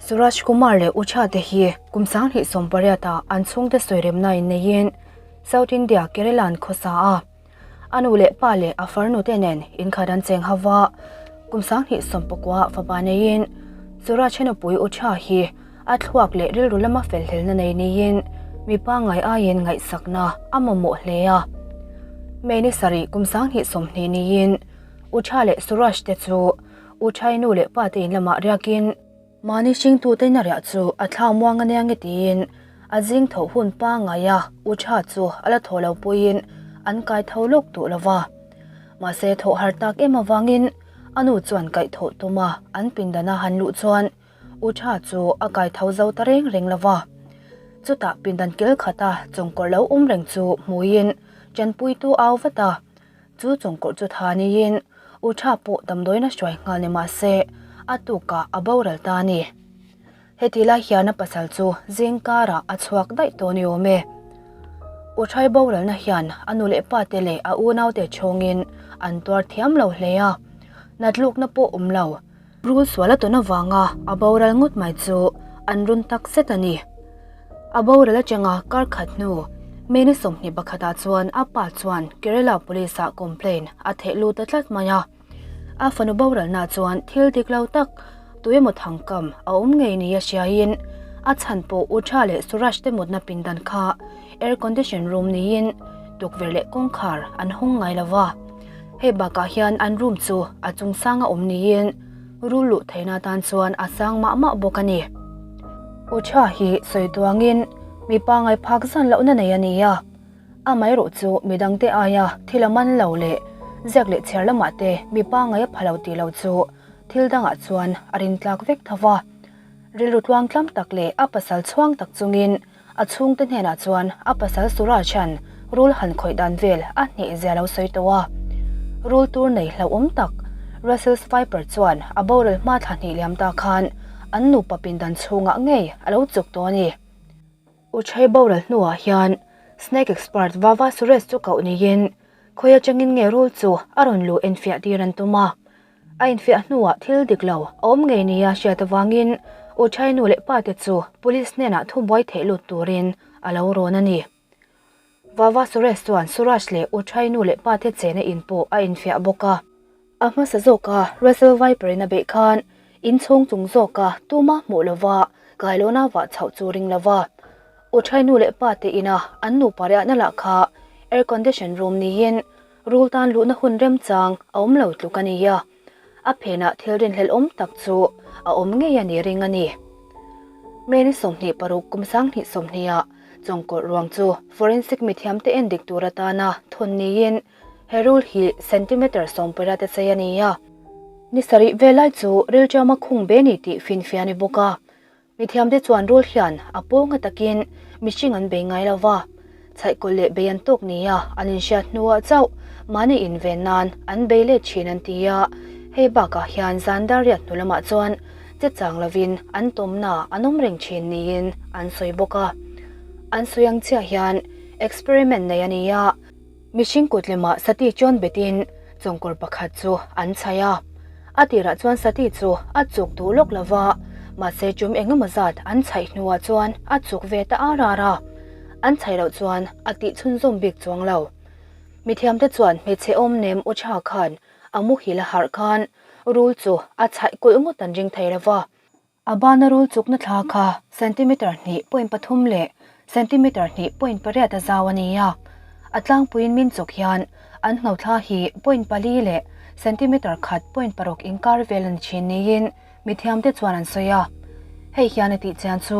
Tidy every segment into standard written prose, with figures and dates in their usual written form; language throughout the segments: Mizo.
Suraj Kumar leh Ucha te hi kum 2018 ah an chhungte sawiremna in neiin South India Kerala an khawsa a. A nu leh pa leh a farnu te nen inkhat an cheng ho va, kum 2019 fapa neiin Suraj a nupui Ucha hi a thluak leh rilru lama felhlelna nei niin mi pangngai aiin ngaihsakna a mamawh hle a. May ni sarih kum 2020 niin Ucha leh Suraj te chu Uchai nu leh pa te in lamah riakin mahni hringtute in a riah chu a thla muang a nia nge tiin a zing tho hun pangngai a Ucha chu a la thaw lo puiin an kai tho lawk duh lo va. Mahse thawh har tak em avangin a nu chuan kaih thawh tum a an pindana han luh chuan Ucha chu a kai tho zo ta reng reng lo va. Chutah pindan kil khata chawngkawr lo awm reng chu hmuiin tanpuitu au vat a. Chu chawngkawr chu tha niin U Tha pawh damdawiin a hruai nghal ni mah se a tukah a boral ta a ni. Heti lai hian a pasal chu zing karah a chhuak daih tawh ni awm e. U Thai boralna hian a nu leh pa te leh a unaute chhawngin an tuar thiam lo hle a, natlukna pawh awm lo. Rul sual a tawn avanga a boral ngawt mai chu an run tak zet a ni. A boral atanga kar khat hnu May ni 21 ah chuan a pa chuan Kerala Police ah complaint a theh lut ta tlat mai a. A fanu boralna chuan thil dik lo tak tu emaw thangkam a awm ngei ni a hriaiin a chhan pawh Ucha leh Suraj te mutna pindan kha air condition room niin tukverh leh kawngkhar an hawng ngai lo va. Hei bakah hian an room chu a chung sanga awm niin rul luh theihna atan chuan a sang mah mah bawk a ni. Ucha hi sawi tuangin mi pangai phak zan lohna nei a ni a, amaherawh chu midangte aia thil a man lo leh ziak leh chhiar lamah te mi pangai a pha lo tih lo chu thil dangah chuan a rintlak vek tho va. Rilru tluang tlam tak leh a pasal chhuang tak chungin A chhungte hnenah chuan a pasal Suraj-a'n rul han khawih dan vel a hneh zia lo sawi tawh a. Rul tur nei hlauhawm tak Russell's Viper chuan a boral hma thla hnih liam ta khan an nupa pindan chhungah ngei a lo chuk tawh a ni. Uchhai boral hnuah hian snake expert Vava Suresh chu koh niin khawi atangin nge rul chu a rawn luh enfiah tir an tum a. A infiah hnuah thil dik lo a awm ngei nia hriat avangin Uchai nu leh pate chu police hnenah thubuai theih lut turin a lo rawn a ni. Vava Suresh chuan Suraj leh Uchai nu leh pate chena in pawh a infiah bawk a. A hmasa zawka Russell Viper-in a beih khan inchhung chung zawka tuma hmuh lova kailawna vah chhoh chu ring lova Uchai nu leh pate ina an nupa riahna lah kha air condition room niin Rul tan luhna hun remchang a awm lo tluk a ni a, a phenah thil rinhlelh awm tak chu a awm ngei a ni ring a ni. May ni 26 kum 2020 ah chawngkawlh ruang chu forensic mithiamte endik tur atana thawn niin he rul hi centimeter 18 te chei a ni a. Ni sarih vel lai chu rilṭama khung be ni tih finfiah a ni bawk a. Mithiamte chuan rul hian a pawnga takin mihring an bei ngai lo va, chhaihkawlh leh bei an tawk nia an inhriat hnuah chauh mahni inven nan an bei let thin an ti a, hei bakah hian zan dar riat hnu lamah chuan che chang lovin an tawmna an awm reng thin niin an sawi bawk a. An sawi ang chiah hian experiment nei a ni a, mihring kut lemah sati chawn betin chawngkawr pakhat chu an chhaih a. A tirah chuan sati chu a chuk duh lawk lo va, mahse chum eng emaw zat an chhaih hnuah chuan a chuk ve ta ar ar a. An chhaih loh chuan a tih chhunzawm bik chuang lo. Mithiamte chuan hmeichhe awm nem u tha khan a muhil a harh khan rul chu a chhaih kulh ngawt an ring thei lo va. A bana rul chukna thla kha centimeter hnih point pathum leh centimeter hnih point pariat a zau a ni a. A tlangpuiin min chuk hian an hno thla hi point pali leh centimeter khat point paruk inkar vel a ni thin niin mithiamte chuan an sawi a. Hei hian a tih chian chu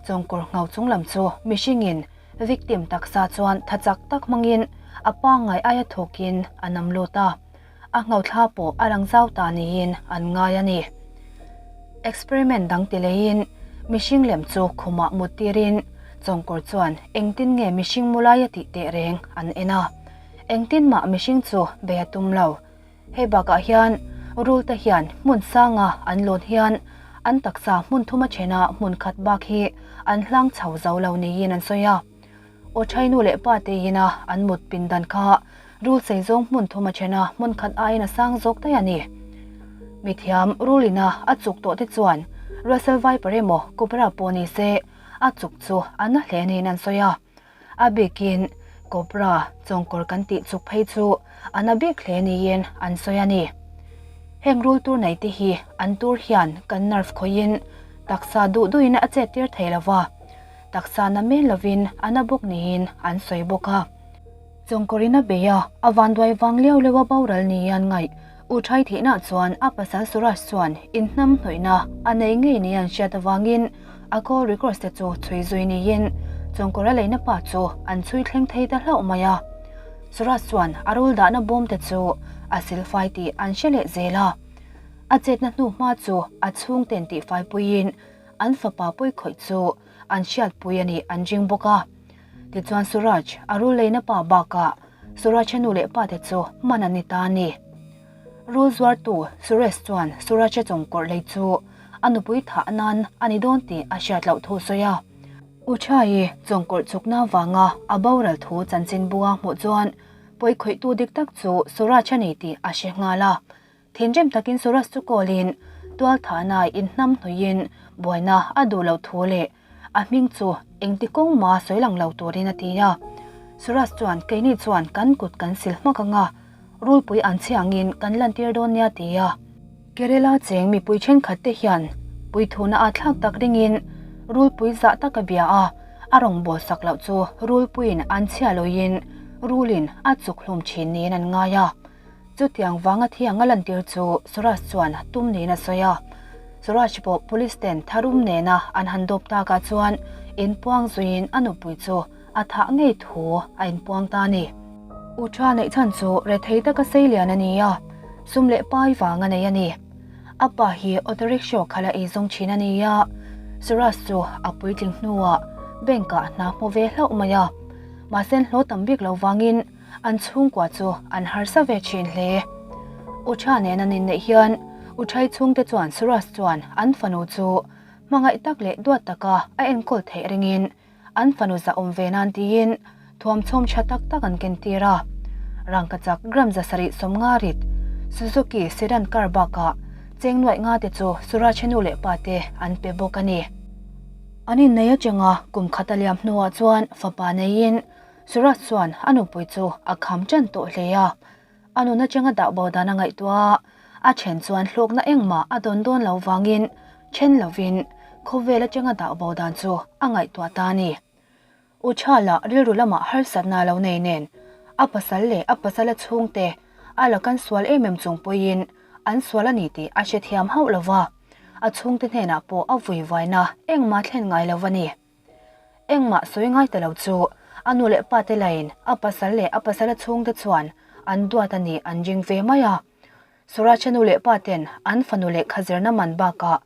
chawngkawr ngho chunglam chu mihringin victim taksa chuan tha chak tak hmangin a pangngai aia thawkin a nam lut a. A ngauthla pawh a lang zau ta niin an ngai a ni. Experiment dang ti leiin mihring lem chu khumah mut tirin chawngkawr chuan engtin nge mihring mu lai a tih teh reng an en a. Engtin mah mihring chu bei a tum lo. Hei bakah hian rul te hian hmun sanga an lawn hian an taksa hmun thuma thena hmun khat bak hi an hlang chho zo lo niin an sawi a. Aw Thai nu leh pa te ina an mut pindan kha rul sei zawng hmun thum a then a, hmun khat aiin a sang zawk daih a ni. Mithiam rul ina a chuk tawh te chuan Russell Viper emaw Cobra pawh ni se a chuk chu a na hle niin an sawi a. A bikin Cobra chawngkawr kan tih chuk phei chu a na bik hle niin an sawi a ni. Heng rul tur nei te hi an tur hian kan nerve khawihin taksa duh duhin a chet tir thei lo va, taksa na men lovin a na bawk niin an sawi bawk a. Chawngkawrin a bei a, a vanduai vang leu leu a boral niin an ngaih. U Thai thihna chuan a pasal Suraj chuan inhnam hnawihna a nei ngei ni an hriat avangin a call records te chu chhui zui niin Chawngkawr a leina pa chu an chhui thleng thei ta hlauh mai a. Suraj chuan a rul dahna bawm te chu a silfai tih an hre leh zel a. A chetna hnu hma chu a chhungten tihfai puiin an fapa pawi khawih chu an hriatpui a nih an ring bawk a. Tichuan Suraj a rul leina pa bakah Suraj-a nu leh pate chu hman an ni ta a ni. Rul zuartu Suresh chuan Suraj-a chawngkawrh lei chu a nupui thah nan a ni dawn tih a hriat loh thu sawi a. Uchai-i chawngkawrh chukna vanga a boral thu chanchin bua hmuh chuan pawikhawihtu dik tak chu Suraj a ni tih a hre nghal a. Thinrim takin Suraj chu call-in tualthahna inhnam hnuiin buaina a duh loh thu leh A hming chu engti kawng ma sawi lang lo turin a ti a. Suraj chuan keini chuan kan kut kan sil hmak ang a, rulpui an chhe angin kan lantir dawn nia ti a. Kerala cheng mipui thenkhat te hian puithuna a thlak tak ringin rulpui zah tak a bia a, a rawngbâwl sak loh chu rulpuiin an chhia loin rulin a chuk hlum thin niin an ngai a. Chutiang vanga thiang a lantir chu Suraj chuan tum niin a sawi a. Suraj pawh police ten tharum nena an han dawp takah chuan inpuang zuiin a nupui chu a thah ngei thu a inpuang ta a ni. U tha neih chhan chu rethei taka sei lian a ni a, sum leh pai vang a nei a ni. A pa hi auto rickshaw khalh a eizawng thin a ni a, Suraj chu a puitling hnuah bank ah hna hmu ve hlauh mai a. Mahse an hlawh tam bik lo vangin An chhungkua chu an harsa ve thin hle. U Tha nen an inneih hian U Thai chhungte chuan Suraj chuan an fanu chu hmangaih tak leh duat taka a enkawl theih ringin an fanu zahawm ve nan tiin thuamchhawm tha tak tak an ken tir a. Rangkachak gram 750 rit Suzuki sedan car bakah cheng nuaih nga te chu Suraj nu leh pa te an pe bawk a ni. An inneih atanga kum khat a liam hnuah chuan fapa neiin Suraj chuan a nupui chu a kham ṭan tawh hle a, a nun aṭanga dah bo dan a ngaihtuah a, a ṭhen chuan hlawkna engmah a dawn dawn lo vangin ṭhen lovin khawvel aṭanga dah bo dan chu a ngaihtuah ta a ni. U Chala rilru lamah harsatna lo nei nen a pasal leh a pasala chhungte a la kan sual em em chung pawhin an sual a ni tih a hrethiam hauh lo va, a chhungte hnenah pawh a vuivaina engmah thlen ngai lo a ni. Engmah sawi ngai ta lo chu a nu leh pa te lain a pasal leh a pasala chhungte chuan an duat a nih an ring ve mai a. Suraj-a nu leh pa ten an fanu lehkha zirna man bakah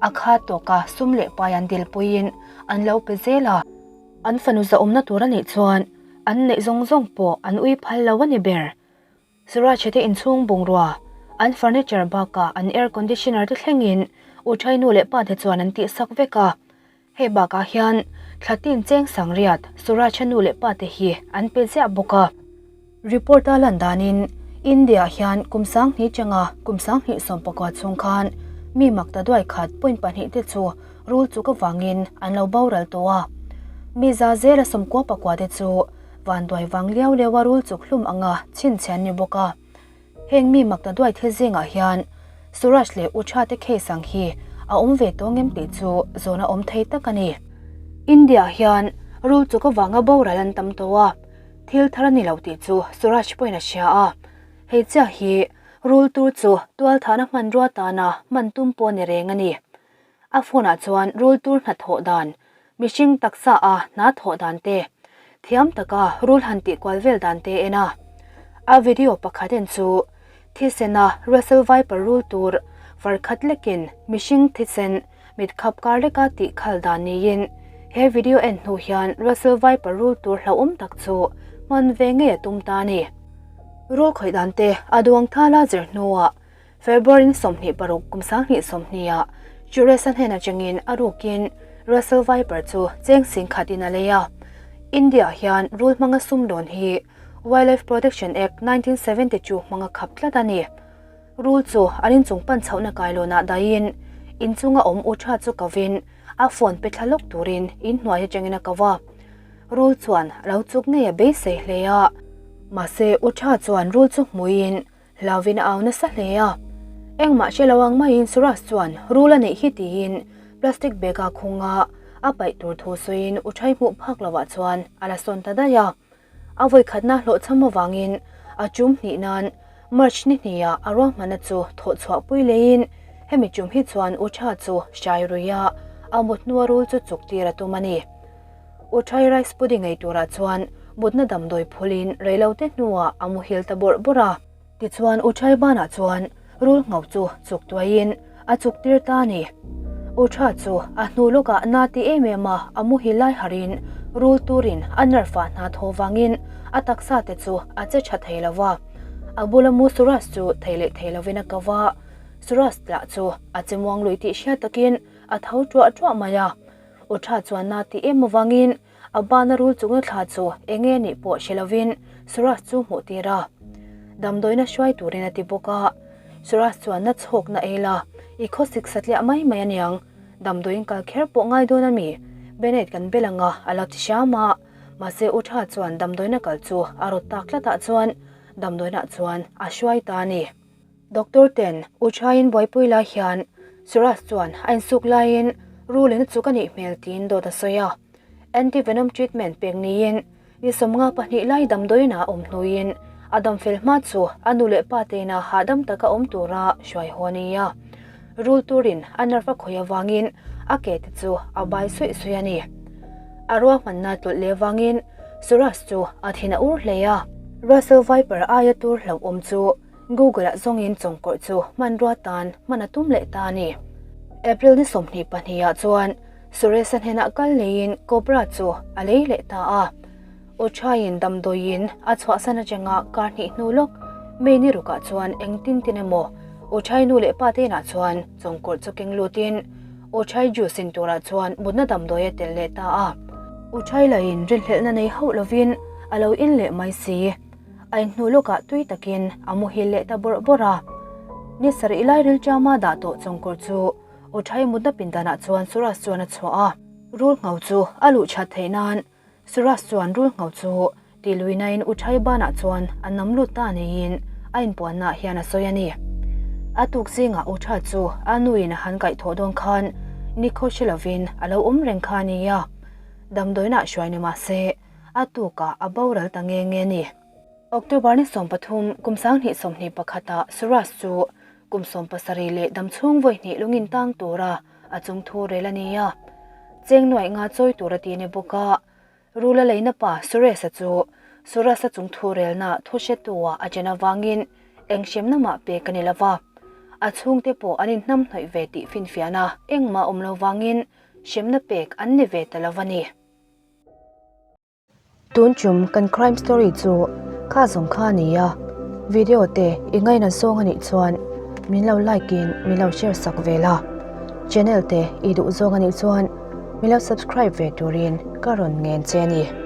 a kha tawka sum leh pai an dilpuiin an lo pe zel a. An fanu zahawmna tur a nih chuan an neih zawng zawng pawh an ui phal lo a ni ber. Suraj-a te inchhung bungrua, an furniture bakah an air conditioner te thlengin U Thai nu leh pa te chuan an tihsak vek a. Hei bakah hian thla tin cheng sangriat Suraj-a nu leh pa te hi an pe ziah bawk a. Report a lan danin India hian kum 2000 changa kum 2019 chhung khan mi makta duai khat point pahnih te chu rul chuk avangin an lo boral tawh a. Mi za zela 94 te chu Vanduai vang liau liau a rul chuk hlum anga chhinchhian ni bawk a. Heng mi makta duai thil zingah hian Suraj leh U Tha te case ang hi a awm ve tawh ngem tih chu zawn a awm thei tak a ni. India hian rul chuk avanga boral an tam tawh a, thil thar a ni lo tih chu Suraj pawhin a hria a. Hei chiah hi rul tur chu tualthahna hmanrua tana hman tum pawh a ni reng a ni. A phone ah chuan rul tur hnathawh dan, mihring taksa a hna thawh dan te, thiam taka rul han tih kual vel dan te en a. A video pakhat en chu thisen a Russell Viper rul tur far khat lekin mihring thisen mit khap kar leka tih khal dan niin he video en hnu hian Russell Viper rul tur hlauhawm tak chu hman ve ngei a tum ta a ni. Rul khawih dan te a duang thala zir hnuah February 26 kum 2020 ah Juresa hnen atangin a rukin Russell Viper chu cheng sing khatin a lei a. India hian rul hmanga sumdawn hi Wildlife Protection Act 1972 hmanga khap tlat a ni. Rul chu an inchung pan chhohna kailawnah dahin Inchunga awm u tha chu kovin a phone pe thla lawk turin inhnuai atangin a ko a. Rul chuan a lo chuk ngei a beisei hle a. Mahse u tha chuan rul chu hmuiin hlauvin a au nasa hle a. Engmah hre lo ang maiin Suraj chuan rul a neih hi tiin plastic bag a khung a, a paih tur thu sawiin u thai hmuh phak lovah chuan a la sawn ta daih a. A vawikhatna hlawhchham avangin a chum hnih nan March ni hniah a ruahmanna chu thawh chhuah pui leiin hemi chum hi chuan U Tha chu hrai ruia a mut hnua rul chu chuk tir a tum a ni. U Thai rice pudding ei turah chuan mutna damdawi phulin reilote hnuah a muhil ta bawrh bawrh a. Tichuan U Thai banah chuan rul ngho chu chuk tuaiin a chuk tir ta a ni. U Tha chu a hnu lawkah na ti em em a, a muhil lai harin rul turin a nerve ah hna thaw vangin a taksa te chu a che tha thei lo va. A bula mu Suraj chu thei leh thei lovin a ko va, Suraj lah chu a che muang lui tih hriat takin a tho tuah tuah mai a. U Tha chuan na ti em avangin A bana rul chungna thla chu eng nge nih pawh hre lovin Suraj chu hmuh tir a. Damdawiina hruai turin a ti bawk a. Suraj chuan na chhawkna ei la, i khawsik satliah mai mai aniang. Damdawiin kal kher pawh ngai dawn a mi? Bennett kan bel anga a lo ti hram a. Mahse U Tha chuan damdawiina kal chu a rawt tak tlatah chuan damdawiinah chuan a hruai ta a ni. Doctor ten U Thain buaipui lai hian Suraj chuan a insuk laiin rulin a chuk a nih hmel tiin dawt a sawi a. Anti-venom treatment pek niin ni 52 lai damdawiin a awm hnuin a dam fel hma chu a nu leh pa te ina hahdam taka awm tura hruai haw a ni a. Rul turin a nerve a khawih avangin a ke te chu a bai suih suih a ni. A ruahmanna tlawlh leh avangin Suraj chu a thin a ur hle a. Russell Viper aia tur hlauhawm chu Google-ah zawngin chawngkawrh chu hmanrua tan hman a tum leh ta a ni. April ni 22 ah chuan Suresh-a hnenah kal leiin Cobra chu a lei leh ta a. Uchhaiin damdawiin a chhuahsan atanga kar hnih hnu lawk May ni rukah chuan engtin tin emaw Uchhai nu leh pa te inah chuan chawngkawrh chu keng lutin Uchhai juice in turah chuan mutna damdawi a telh leh ta a. Uchhai lahin rinhlelhna nei hauh lovin a lo in leh mai si. A inhnu lawkah tui takin a muhil leh ta bawrh bawrh a. Ni sarih lai rilṭama dah tawh chawngkawr chu Uthai mutna pindanah chuan Suraj chuan a chhuah a. Rul ngho chu a luh that theih nan Suraj chuan rul ngho chu tih luihnain Uthai banah chuan a nam lut ta niin a inpuannaah hian a sawi a ni. A tuk zingah Uthai chu a nuin a han kaihthawh dawn khan nikhaw hre lovin a lo awm reng kha a ni a. Damdawiinah hruai ni mah se, A tukah a boral ta nge nge ni. October ni 13 kum 2021 ah Suraj chu kum 17 leh damchhung vawi hnih lungin tang tura a chung thu rel a ni a. Cheng nuaih nga chawi tur a ti ni bawk a. Rula leina pa Suresh-a chu Suraj-a chung thu relna thu hretu-ah a chen avangin eng hremna mah pek a ni lova. A chhungte pawh an inhnamhnawih ve tih finfiahna engmah awm lo vangin hremna pek an ni ve ta lo a ni. Tun chum kan crime story chu kha zawng kha a ni a, video te i ngaina zawng a nih chuan min lo like in min lo share sak ve la, channel te i duh zawng a nih chuan min lo subscribe ve turin ka rawn ngen che a ni.